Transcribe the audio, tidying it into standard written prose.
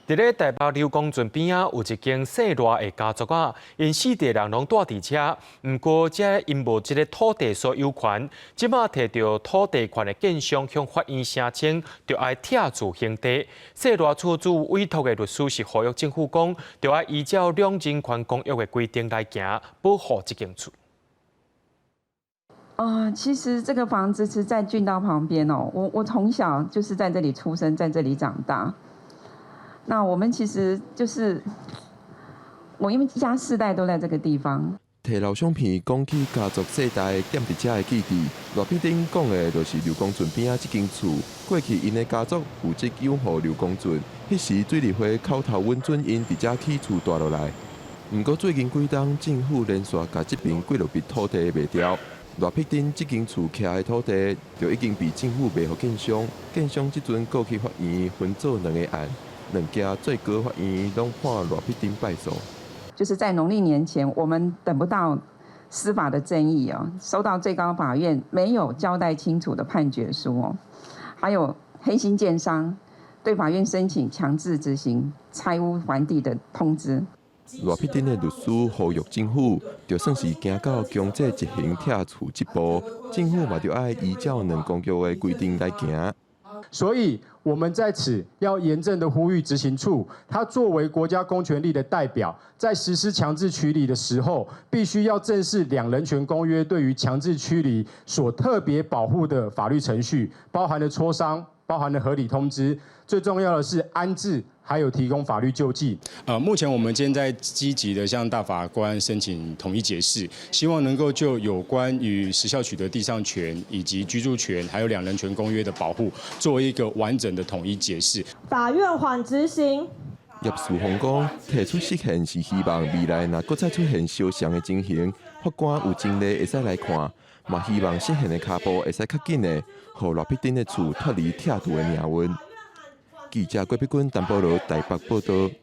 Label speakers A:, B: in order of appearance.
A: 佇咧台北劉公圳邊仔有一間姓賴的家族啊，𪜶四代人攏蹛佇遮，毋過這𪜶無這个土地所有權，這馬提著土地權的建商向法院聲稱，著愛拆除興地。姓賴厝主委託的律師是呼籲政府講，著愛依照兩人權公約的規定來行，保護這間厝。
B: 啊，其實這個房子是在郡道旁邊哦，我從小就是在這裡出生，在這裡長大。那我們其實就是我，因為一家四代都在這個地方。
C: 提老相片講起家族世代踮佇遮的記憶，賴碧珍講的就是劉公圳邊仔這間厝。過去𪜶的家族負責養護劉公圳，彼時水利會口頭允准𪜶佇遮起厝蹛落來。毋過最近幾冬，政府連續共這爿幾落筆土地賣掉，賴碧珍這間厝徛的土地就已經被政府賣予建商，建商這陣告去法院分做兩个案。兩家最高法院攏判賴碧珍敗訴。
B: 就是在農曆年前，我們等不到司法的正義哦，收到最高法院沒有交代清楚的判決書哦，還有黑心建商對法院申請強制執行拆屋還地的通知。
C: 賴碧珍的律師呼籲政府，就算是行到強制執行拆厝這步，政府嘛著愛依照兩公約的規定來行。
D: 所以，我們在此要嚴正的呼籲執行處，他作為國家公權力的代表，在實施強制驅離的時候，必須要正視兩人權公約對於強制驅離所特別保護的法律程序，包含了磋商，包含了合理通知，最重要的是安置，還有提供法律救濟。
E: 目前我們現在積極的向大法官申請統一解釋，希望能夠就有關於時效取得地上權以及居住權，還有兩人權公約的保護，做一個完整的統一解釋。
F: 法院緩執行。
C: 葉樹峰講，提出釋憲是希望未來若閣再出現相像的情形，法官有前例會使來看，嘛希望釋憲的跤步會使較緊的，予賴碧珍的厝脫離拆除的命運。記者郭碧君、陳保羅台北報道。